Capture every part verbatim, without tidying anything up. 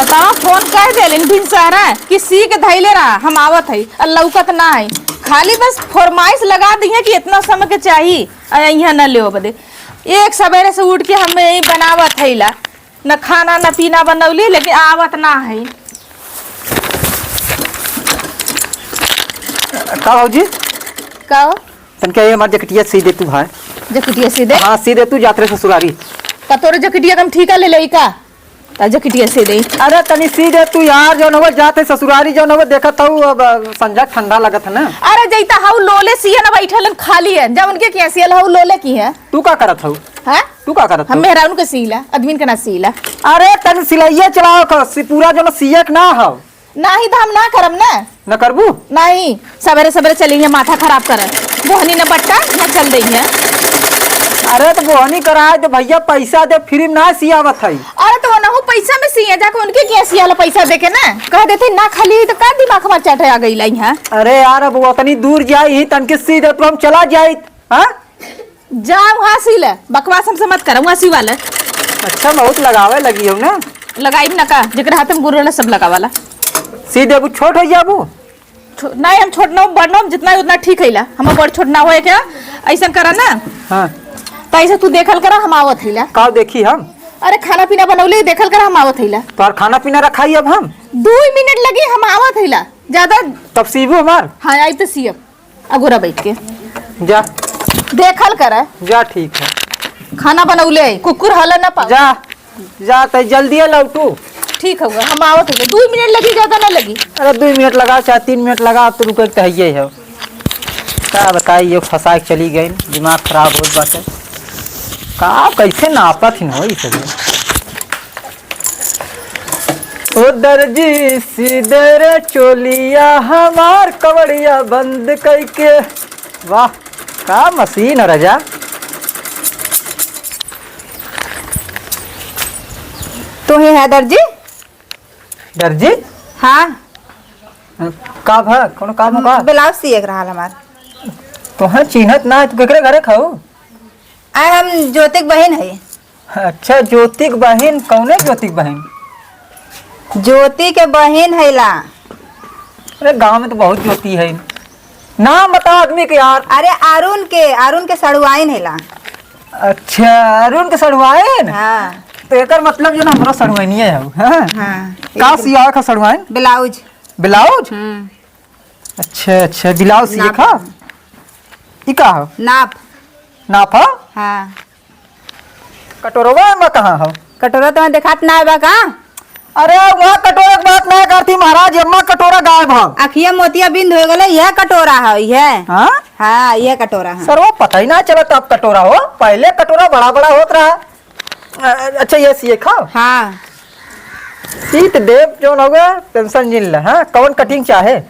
बताओ, फोन कह देलिन भिनसहरा कि सी के धइले रहा, हम आवत हई, और लौकत ना है। खाली बस फरमाइश लगा दी है कि इतना समय के चाही, और यहाँ न लेवे बदे। एक सवेरे से उठ के हम यही बनावत हईला, न खाना न पीना बनौली, लेकिन आवत ना है। का भौजी? का हो? तनके ये हमार जकटिया सी दे तू भाई। जकटिया सी दे? हाँ, सी दे तू, जात रहे ससुरारी। का तोरे जकटिया कम ठीका ले लेई का? ता जकटिया सी दे। अरे तनी सी दे तू यार, जौन हवे जात है ससुरारी, जौन हवे देखत हऊ, अब, अ, संझा ठंडा लगत है ना। अरे जैता हऊ लोले सियन बैठल खाली है, जब उनके किहाँ सियल हऊ लोले किहाँ। तू का करत हऊ? हाँ? तू का करत हम हऊ? मेहरारू के सीला, आदमीन के ना सीला। अरे तनी सिलाइया चलाओ क, सि-, पूरा जौन सियक ना हऊ। नाही त हम ना करब ना। न करबू? नाही, सबेरे सबेरे चली है माथा खराब करत। बोहनी न बट्टा, न चल दई है। अरे त बोहनी कराए त भैया पैसा दे, फ्री में ना सियावत है। अरे त ओनहु पैसा में सिए, जाके उनके किहाँ सियाला पैसा देके ना। कह देते ना खाली है त का दिमाग हमार चाटे आ गई लाई है। अरे यार, अब वो उतनी दूर जाई ही, तनके सी दे तू, हम चला जाई। हाँ? जा वहाँ सी ले, बकवास हमसे मत कर, वहाँ सिवा ले। अच्छा, बहुत लगावे लगी हो ना? लगाई ना का, जेकरे हाथ में गुण रहला सब लगावाला। सी देबू, छोट हो जाबू? छो-, नहीं, हम छोट ना, बड़ ना, जितना है उतना ठीक है ला। हम बड़ छोट ना होए क्या? ऐसा करा ना। हाँ। तो ऐसे तू देखल करा, हम आवत है ला। का देखी हम? अरे खाना पीना बनौले, देखल करा, हम आवत है ला। तोर खाना पीना रखाई अब हम? दो ही मिनट लगी, हम आवत है ला। ज्यादा तब सीबू हमार? हाँ, आई तो सीब। अगोरा बैठ के। जा। देखल करा। जा, ठीक है। खाना बनौले है, कुकुर हला ना पाओ। जा, जा, तै जल्दी लौटू। ठीक होगा, हम आवत है, दो मिनट लगी, ज्यादा ना लगी। अरे, दो मिनट लगा, चाहे तीन मिनट लगा, अब तो रुके के तो है ही है। का बताई, ये फंसा के चली गई, दिमाग खराब होत बाटे। का, कैसे नापत ही न हो ई सब? ओ दर्जी, सी दे रे चोलिया हमार, कवड़िया बंद कइके। वाह, का मशीन है राजा। तू ही है दर्जी? दर्जी? हाँ। का भा? कौनो काम बा? ब्लाउज सिए के रहल हमार। तोहे चिन्हत ना है, तू केकरे घरे खाऊ? आए हम ज्योतिक बहिन है। अच्छा, ज्योति के बहिन, कौने ज्योति के बहिन? ज्योति के बहिन है ला। अरे, गाँव में तो बहुत ज्योति है। नाम बता आदमी के यार। अरे, अरुण के, अरुण के सड़ुआइन है ला। अच्छा, अरुण के सड़ुआइन? हाँ। तो एकर मतलब जो ना, हमरा सड़ुआइनिए है, हाँ? हाँ। का सियावे का सड़ुआइन? ब्लाउज। ब्लाउज? हम्म। अच्छा, अच्छा, ब्लाउज सिए नाप। का? ई का हो? नाप। नाप हो? हाँ। कटोरवा में कहाँ हो? कटोरा तो मैं देखात ना आवा का? अरे, वह कटोरा के बात ना करती महाराज, अम्मा कटोरा गायब हो। अखिया मोतिया बिंद हो गले, यह कटोरा हो, यह। हाँ? हाँ, यह कटोरा है। सरवा पता ही ना चलत अब कटोरा हो, पहले कटोरा बड़ा बड़ा होत रहा। अ-, अच्छा, ये सिए खाओ। हाँ। सीत देव जौन होगा, टेंशन जिन ले, हाँ? कौन कटिंग चाहे?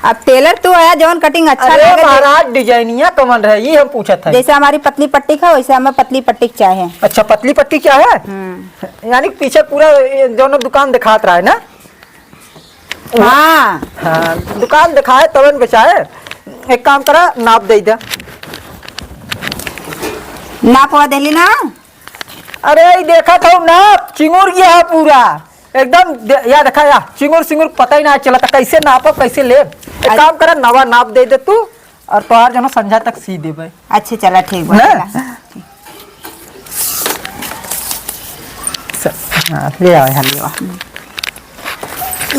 अब टेलर तू है, जौन कटिंग अच्छा अरे लगे, महाराज, डिजाइनिया कमन रहे, ये हम पूछत है। जैसे हमारी पतली पट्टी का, वैसे हमें पतली पट्टी के चाहे। अच्छा, पतली पट्टी चाहे? हम्म। यानी कि पीछे पूरा ये जौन दुकान दिखात रहा है ना? हाँ। हाँ, दुकान दिखाए तबन बेचाए। एक काम करा, नाप दे दे। नापवा देली ना? अरे, ई देखत हौ ना, चिंगुर गया है पूरा। एकदम दे-, या देखा या, चिंगुर सिंगुर पता ही ना चलत, कैसे नापब, कैसे लेब। एक अच्छा। काम करा, नवा नाप दे दे तू, और तोहार जनो संझा तक सी देबे। अच्छा, चला, ठीक बा, ना? चला। स-, हाँ, ले आओ, यहाँ ले आओ।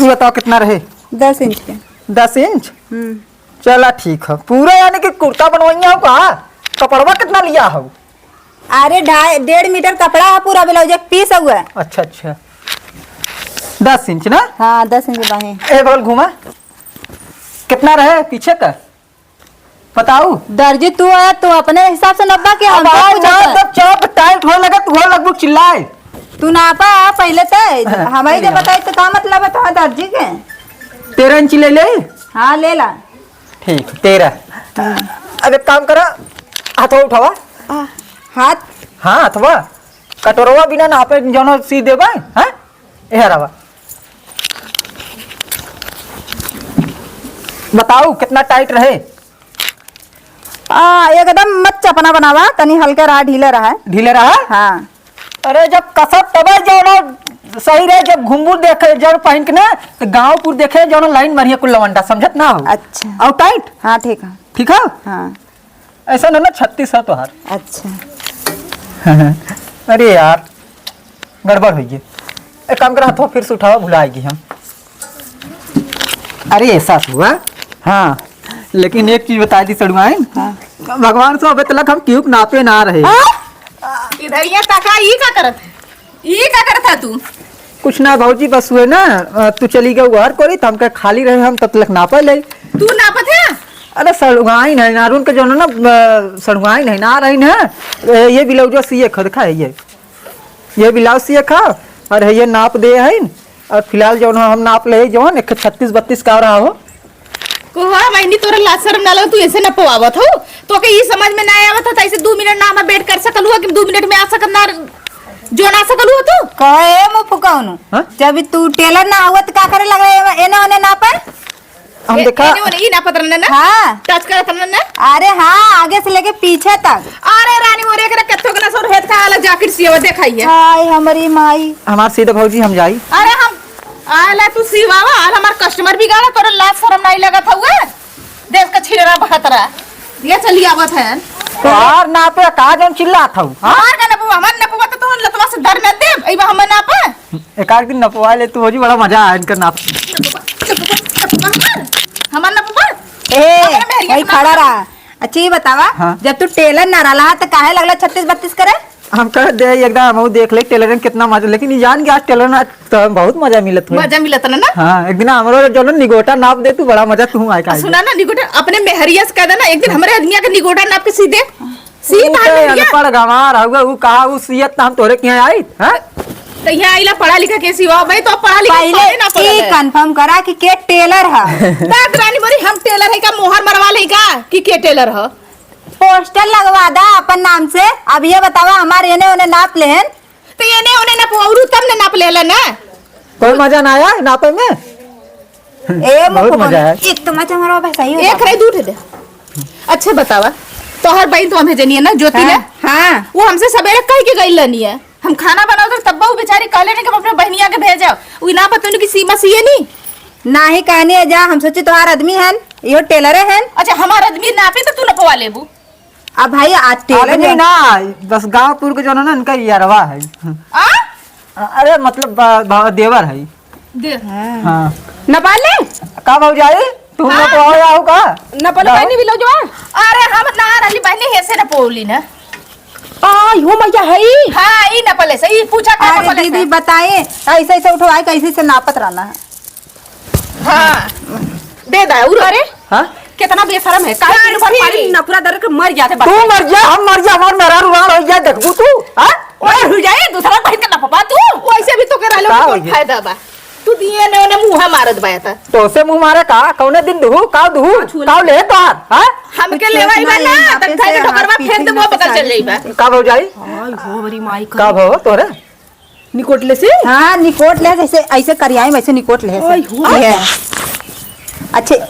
ये बताओ, कितना रहे? दस इंच के। दस इंच? हम्म। चला, ठीक है। पूरा यानी कि कुर्ता बनवाइया हो का? कपड़वा कितना लिया हो? अरे, ढाई, डेढ़ मीटर कपड़ा है, पूरा ब्लाउज एक पीस हुआ है। अच्छा, अच्छा, दस इंच ना? हाँ, दस इंच बाहें। ए बगल घुमा, कितना रहे पीछे का? बताऊ। दर्जी तू है, तू अपने हिसाब से नब्बा के अब हमको आज पूछत ना है। जब चौक टाइट होए लगे, तू होए लगबू चिल्लाए। तू नापा पहले ते, हाँ, हमारी ठीक जब है। बताई तो का मतलब है तुम्हारे दर्जी के? तेरह इंच ले ले। हाँ, ले ला। ठीक, तेरह। हाँ। अब एक काम करा, हाथवा उठावा। आ, हाथ? हाँ, हथवा। कटोरवा बिना नापे जौनो सी देबे, हाँ? ए हरावा। बताऊ, कितना टाइट रहे? आ, एकदम मत चपना बनावा, तनी हल्के रहा, ढीले रहा। ढीले रहा? हाँ। अरे, जब कसब तबे जौनो सही रहे, जब घुंगरू देखे जौन पहिन के ना, तो गाँव पुर देखे जौन लाइन मारिया कुल लवंडा, समझत ना हो? अच्छा। और टाइट? हाँ, ठीक है। ठीक है? हाँ। ऐसा ना, ना छत्तीस है तोहार। अच्छा। अरे यार, गड़बड़ होइ गई। एक काम करा, हाथवा फिर से उठावा, भुलाएगी हम। अरे ऐसा हुआ। हाँ, लेकिन एक चीज बता दी सड़ुआइन। हाँ। भगवान से अबे तलक हम क्यों नापे ना रहे। हाँ? इधर ये तका, ई का करत है? ई का करत है तू? कुछ ना भौजी, बस हुए ना, अ, तू चली गई घर कोरी, तो हमके खाली रहे, हम तब तलक नापे ले। तू नापत है? अरे सड़ुआइन है ना, अरुण के जो ना, अ, सड़ुआइन है ना, आ रही ना, ए, ये ब्लाउज सिए खा, देखा है ये, ये ब्लाउज सिए खा, और है ये नाप दे है, और फिलहाल जो ना हम नाप ले, जो एक छत्तीस बत्तीस का रहा हो। कोहा बहनी, तोरा लाज शर्म ना लगे, तू ऐसे नपवावत हो? तोके ई समझ में ना आवत है, तो ऐसे दो मिनट ना हम वेट कर सकल हुआ कि दो मिनट में आ सकत ना, जो ना सकल हुआ तू? कहे मुफु कौनो? हाँ? जब तू टेलर ना हुआ तो का करे लग रहे एने ओने नापे? हम ए-, देखा एने ओने ई नापत रहने ना? हाँ। टच करत रहने ना? अरे हाँ, आगे से लेके पीछे तक। अरे रानी मोरे, एकरा कत्थो के ना सर हेत का अलग जैकेट सियावा देखाइए। हाय हमरी माई। हमार सीधा भौजी हम जाई। अरे हम आला तू सिवावा, आला हमार कस्टमर बिगाड़ा, तोरा लाज शरम नाहीं लगत हउए? देश का छिलरा बहत रहा। ये चली आवत है। तोहार नापे का जौन चिल्लात हऊ? हाँ? हमार का नपवा, हमार नपवा तो तोहन लतवा से दर न देब, अइबा हमर नापा। एक आध दिन नपवा ले तू भौजी, बड़ा मजा आए इनका नाप। नपवा, नपवा, नपवा हमार, हमार नपवा। ए, हमार मेहरिया वही के खड़ा नापवा। रहा। अच्छा, ये बतावा, हाँ। जब तू टेलर ना रहला, तो काहे लगला छत्तीस बत्तीस करे? हम कह दे एकदम, हम देख ले टेलर में कितना मजा, लेकिन ये जान के आज टेलर में आज तो बहुत मजा मिलत हुए। मजा मिलत ना, ना? हाँ, एक दिन हमरो जो ना निगोटा नाप दे तू, बड़ा मजा तू आए का। सुना ना, निगोटा अपने मेहरिया से कह देना, एक दिन हमरे आदमिया के निगोटा नाप के सी दे। सी ऊ तार तो मेहरिया। अनपढ़ गंवार हउए, ऊ कहा ऊ सियत त हम तोरे के यहाँ आई, हाँ? तो यहाँ आइला पढ़ा लिखा के सिवा भाई, तो पढ़ा लिखा पहले थोड़े ना पढ़ल ई है। कंफर्म करा कि के टेलर है। दाद रानी मोरी, हम टेलर है का, मोहर मरवा ले का कि के टेलर है? पोस्टर लगवा दा अपन नाम से। अब ये बतावा, हमार एने ओने नाप लेहन। तो एने ओने नाप औरू तब ने नाप लेला ना। कोई मजा ना आया नापे में? ए, बहुत मजा आया। एक तो मजा हमारा भाई सही हो एक जाता। रही, दू ठे दे। अच्छा बतावा, तोहर बहिन तो हमें जनिए ना, ज्योति हाँ, ना? हाँ। वो हमसे सवेरे कह के गई रहनी है। हम खाना बनावत रहे, तब वो बेचारी कहले नहीं कि हम अपने बहनिया के भेजा। वो ना बतौनी कि सीमा सिए नहीं। नाही कहनी है जा, हम सोचे तोहार आदमी हन, यो टेलरे हन। अच्छा, हमार आदमी नापे तो तू नपवा लेबू। अब भाई, आज टेलर आदमी है। ना, बस गांवपुर के जो ना, इनका यारवा है। आ? अरे, मतलब, बा-, बा-, देवर है। दे। हाँ। नपा ले? का भौजाई? तू हाँ। नपवाओ आओ का? नपल जाओ। बहनी भी लो जो। अरे, हम ना रहली बहनी, हेसे नपौली ना। आ, यो मैया है। हाँ, ई नपले से, ई पूछा का अरे नपले दीदी, से? बताए, ऐसे, ऐसे उठवाए, कैसे से नापत रहना है? हाँ, दे दा, उरो। अरे, हाँ? कितना बेशरम है, काहे यार, दिन भर फिर पानी नकुरा दर के मर जाते तू बच्चे। मर जा, हम मर जा, हमार मेहरारू राड़ हो जाए, देखबू तू, हाँ? ओए, हो जाए, दूसरा बहिन के नपवा तू। वैसे भी तो करा लो, का कोई हो गया? फायदा बा? तू दिए ने ओने मुँह मारत बा त। तोसे मुँह मारे का? कौने दिन दुहू? का दुहू? छू ले। का ले तोहार? हाँ? हमके लेवाई बा ना, तब खाए के ठोकरवा फेंक दे, वो बगल चल जाई बा। का भौजाई? हाय, हो बड़ी माई का। का भौ तोरे? निकोटले से? हाँ, निकोट ले, जैसे ऐसे करियाई, वैसे निकोट ले से। ओए, हुआ। ये। अच्छे। हाँ,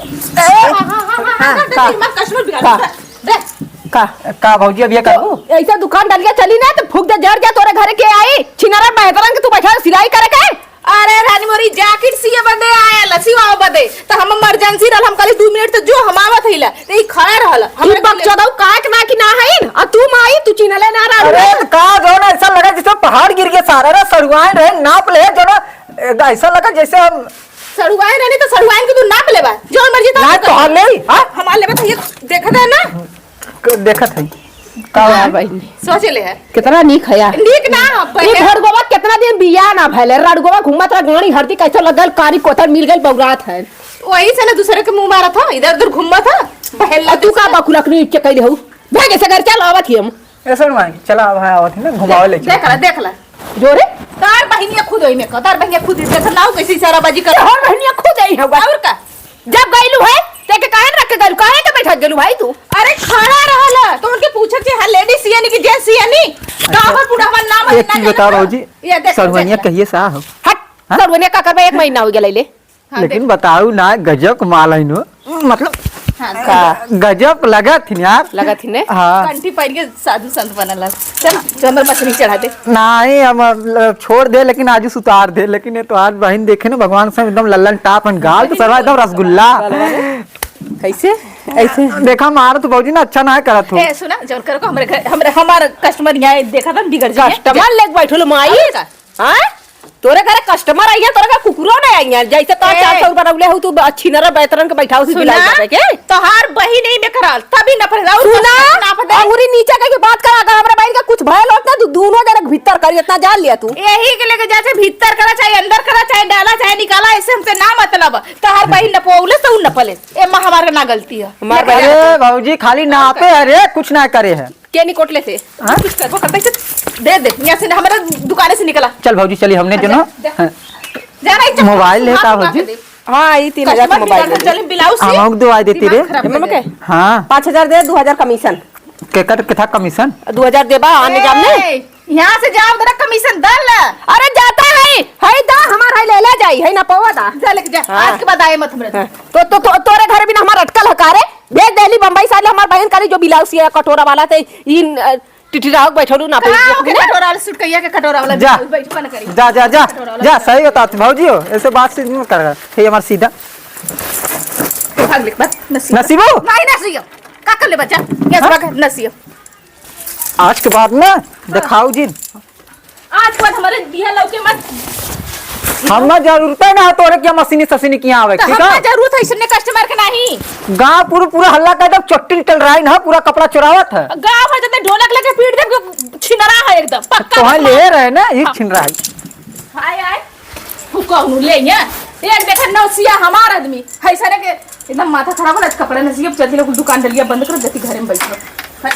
हाँ, हाँ, हाँ, हाँ, हाँ, हाँ, का? दिमाग कस्टमर बिगाड़ का? दे, दे। का? का भौजी, अब ये करबू? ऐसा दुकान डालिया चली ना, तो फूक दे, जर जा, तोरे घरे के आई? छिनारा मेहतरन के तू बैठा सिलाई करे के? अरे रानी मोरी, जैकेट सिए बदे आयल, सिवाओ बदे। तो हम इमरजेंसी रहल, हम कहली, "दू मिनट तो जो, हम आवत हइला।" तो ई खड़ा रहल। ई हमरे बकचोदऊ काट ना कि ना हइन? आ तू माई, तू चिन्हले ना रहल। अरे, तो का जौन ऐसा लगा जैसे पहाड़ गिर गया सारा रे, सड़ुआइन रहे, नाप ले, जौन, ए, ऐसा लगा जैसे हम सड़ुआइन रहनी तो सड़ुआइन के तू नाप लेबा, जौन मर्जी तो ना, तोहार ले, हाँ? हमार लेबा तो ये देखत है ना? क-, देखत है। का हाँ, बा? बहिनी। सोच ले है। कितना नीक है यार। नीक ना हो, ई पहले रड़गोबा कितना दिन बियाह ना भइले, रड़गोबा घूमत रह, गाड़ी हरदी कैसे लगल, कारी कोतर मिल गइल, बौरात है। वही से ना दूसरे के मुँह मारत हो, इधर उधर घूमत हो, बहन और तू का बकुलक नी के कइले हो? भाग ऐसे घर चल, आवत ही हम। ऐसा नहीं, चला अब, हाँ, आवत ही ना, घुमावे ले चल। देख ला, देख ला। जो रे? तार बहिनिया खुद ओइमे का, तार बहिनिया खुद देख, नाव कैसे इशाराबाजी कर। तोहर बहिनिया खुद आई होगा। और का? जब गइलू है, ते के काहे न रख के गइलू? काहे के बैठा गेलू भाई तू? अरे खड़ा रहल, तो उनके पूछे के, "हाँ, लेडीज सियानी की जेंट्स सियानी?" अच्छा, का हमर बुढ़ावा नाम है एक ना चीज जाने बता का? भौजी, ये देख, सड़ुआनिया देख। कहिए सा हो? हट, हाँ? सड़ुआनिया का करबे, एक महीना हो गया ले। हाँ, लेकिन देख। बताऊ ना, गजब के माल है नो। मतलब, हाँ, का? गजब लगत हिन यार। लगत हिन ने? हाँ। कंठी पहिर के साधु संत बनल हस। चल, चंद्र मछली चढ़ा दे। नहीं, हम, मतलब, छोड़ दे, लेकिन आजु सुतार दे, लेकिन ये तोहार बहिन देखे ना, भगवान से एकदम लल्लन टाप and गाल तो सरवा एकदम रसगुल्ला। कैसे? ऐसे? देखा, मार तो भौजी ना अच्छा ना करत हो। ए, सुना, जौन करो को हमरे घर, हमरे, हमार customer यहाँ देखा था, बिगड़ जाए। Customer लेके बैठल माई? और का? हाँ? तोरे घरे customer आई है, तोरे घरे कुकुरो नहीं आई है। जैसे तो ए। चार सौ रुपया रउले हो, तू अच्छी नरम बेहतरन के बैठाओ, सी सुना, बिलाई जाबे के। तोहार बहिन ही में करल, तभी न फरे, और सुना, कुछ नाप दे। अंगुरी नीचे करके बात करा, अगर हमरा बहिन का कुछ भयल होत ना, तू दोनों जने के भीतर करी, इतना जान लिया तू। यही के लेके जाए, भीतर करा, चाहे अंदर करा, चाहे डाला, चाहे निकाला, ऐसे हमसे ना मतलब। तोहार बहिन न पोवले, तो न पले। ए माँ, हमारे ना गलती है। हमार लेके बहिन जा। अरे भौजी, खाली नापे है रे, कुछ ना करे है। के निकोटले से? हाँ? कुछ करबो करता है, दे दे, यहाँ से ना, हमारे दुकाने से निकला। चल भौजी, चली हमने जो ना, हाँ। जा ना, इज्जत मोबाइल लेता भौजी। हाँ, ई तीन हजार के मोबाइल ले। चल, ब्लाउज सी। हम दो आए देती रे। दिमाग खराब कर दे। हाँ। पाँच हजार दे, दो हजार commission। केकर केथा commission? दो हजार देबा, आने जाम ने। ए, यहाँ से जाओ, तेरा commission दल। अरे जाता है, है दा, हमार है, ले ले जाई, है ना पवा दा। जा लेके जा, हाँ। आज के बाद आए मत हमरे। हाँ। तो, तो, तो, तोरे घर बिना हमार अटकल है का रे? भेज देली बम्बई साले हमार बहन करी जो ब्लाउज सिया कटोरा वाला ते ई, अ, टिटिराव बैठलू ना कहाँ बैठ ओके ना? कटोरा वाला सूट कहिया के कटोरा वाला जा। ब्लाउज बैठ बन करी। जा, जा, जा। कटोरा वाला जा, ब्लाउज। सही बता तू भौजी हो, ऐसे बात से नहीं कर। हे हमार सीधा। भाग ले, भाग, नसीब। नसीबो? नहीं नसीब। का कर ले बच्चा? ये हाँ? भाग, नसीब। आज के बाद ना दिखाओ जिन। आज के बाद हमारे बिया लौके मत। हमें जरूरत है ना तोरे क्या मशीनी सशीनी किहाँ आवे, तो ठीक है? हमें जरूरत है इसने customer के नहीं। गाँव पूरा, पूरा हल्ला कर दे, चट्टी निकल रहा है ना, पूरा कपड़ा चुरावत है। गाँव भर जते ढोलक लेके पीट दे, छिनरा है एकदम, पक्का तोहे छिनरा। ले रहे ना, ये हाँ। छिनरा है। हाय, हाय। तू कहूँ ले ये। एक देखे नौसिया हमार आदमी, है सारे के एकदम माथा खराब होला, आज कपड़ा न सियब, चलती लोग दुकान डलिया बंद करो, जती घरे में बैठो। हट।